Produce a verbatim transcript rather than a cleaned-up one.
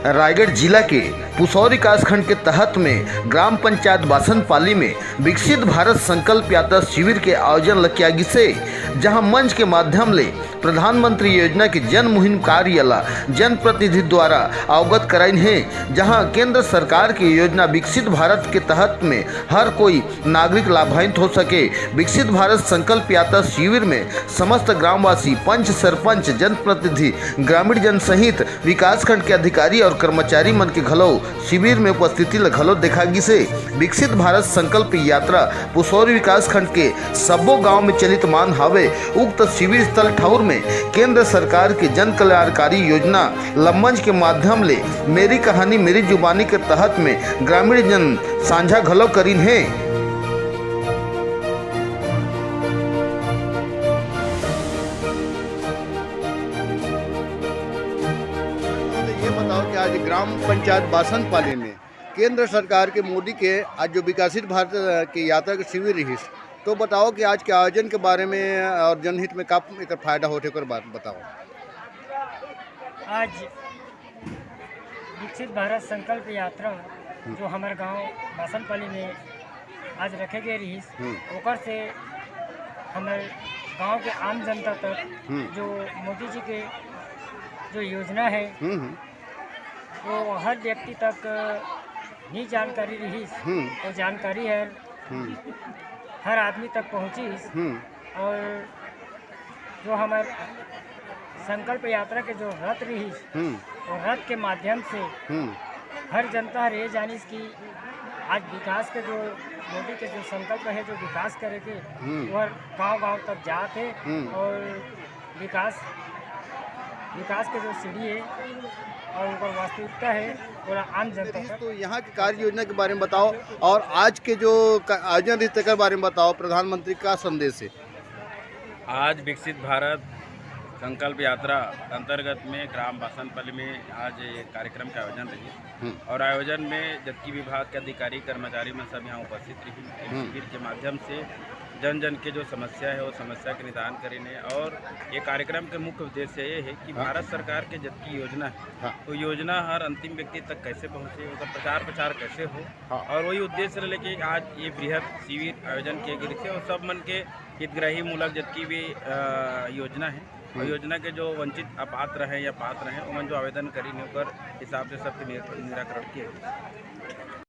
रायगढ़ जिला के पुसौर विकासखंड के तहत में ग्राम पंचायत बासनपाली में विकसित भारत संकल्प यात्रा शिविर के आयोजन ल किया गिसे, जहां मंच के माध्यम ले प्रधानमंत्री योजना के जन मुहिम कार्य ला जनप्रतिनिधि द्वारा अवगत कराइन हे, जहां केंद्र सरकार के योजना विकसित भारत के तहत में हर कोई नागरिक लाभान्वित हो सके। विकसित भारत संकल्प यात्रा शिविर में समस्त ग्रामवासी, पंच, सरपंच, जनप्रतिनिधि, ग्रामीण जन सहित विकासखंड के अधिकारी और कर्मचारी मन के घलो शिविर में उपस्थिति ल घलो देखा गिसे। विकसित भारत संकल्प यात्रा पुसौर विकासखंड के सब्बो गांव में चलित मान हावे। उक्त शिविर स्थल ठौर में केंद्र सरकार के जन कल्याणकारी योजना ल मंच के माध्यम ले मेरी कहानी मेरी जुबानी के तहत में ग्रामीण जन साझा घलो करिन हे। ये बताओ कि आज ग्राम पंचायत बासनपाली में केंद्र सरकार के मोदी के आज जो विकसित भारत के यात्रा के शिविर रहिस, तो बताओ कि आज के आयोजन के बारे में और जनहित में का एकर फायदा होथे, ओकर बात बताओ। आज विकसित भारत संकल्प यात्रा जो हमर गांव बासनपाली में आज रखे गए रहिस, हम्म। ओकर से हमर गांव के आम जनता तक हम्म। जो मोदी जी के जो योजना है, हम्म, हम्म। वो हर व्यक्ति तक नहीं जानकारी रहिस, हम्म। वो जानकारी है हम्म। हर आदमी तक पहुंचिस। हम्म। और जो हमर संकल्प यात्रा के जो रथ रहिस, हम्म। वो रथ के माध्यम से हम्म। हर जनता हर ये जानिस कि आज विकास के जो मोदी के जो संकल्प है, जो विकास करे के, हम्म। वो हर गांव-गांव तक जात हे हम्म। और विकास, विकास के जो सीढ़ी है और ओकर वास्तविकता है, ओला आम जनता तक। तो यहाँ के कार्य योजना के बारे में बताओ और आज के जो क-, आयोजन रहिस, तेकर बारे में बताओ, प्रधानमंत्री का संदेश है? आज विकसित भारत संकल्प यात्रा अंतर्गत में ग्राम बासनपल्ली में आज ये कार्यक्रम का आयोजन रहिस हम्म। और आयोजन में जतकी विभाग के अधिकारी, कर्मचारी मन सब यहाँ उपस्थित रहिन। एक हम्म। शिविर के माध्यम से जन जन के जो समस्या है, वो समस्या के निदान करिन हे। और ये कार्यक्रम के मुख्य उद्देश्य ये है कि हाँ। भारत सरकार के जतकी योजना है, हाँ। वो योजना हर अंतिम व्यक्ति तक कैसे पहुँचे, ओकर प्रचार प्रसार कैसे हो, हाँ। और वही उद्देश्य ले लेके आज ये बृहद शिविर आयोजन किए गए थे और सब मन के हितग्राही मूलक जतकी भी, अ, योजना है, और हम्म। योजना के जो वंचित अपात्र हैं या पात्र हैं, ओमन जो आवेदन करिन हे, ओकर हिसाब से सबके निर-, निराकरण किए गए।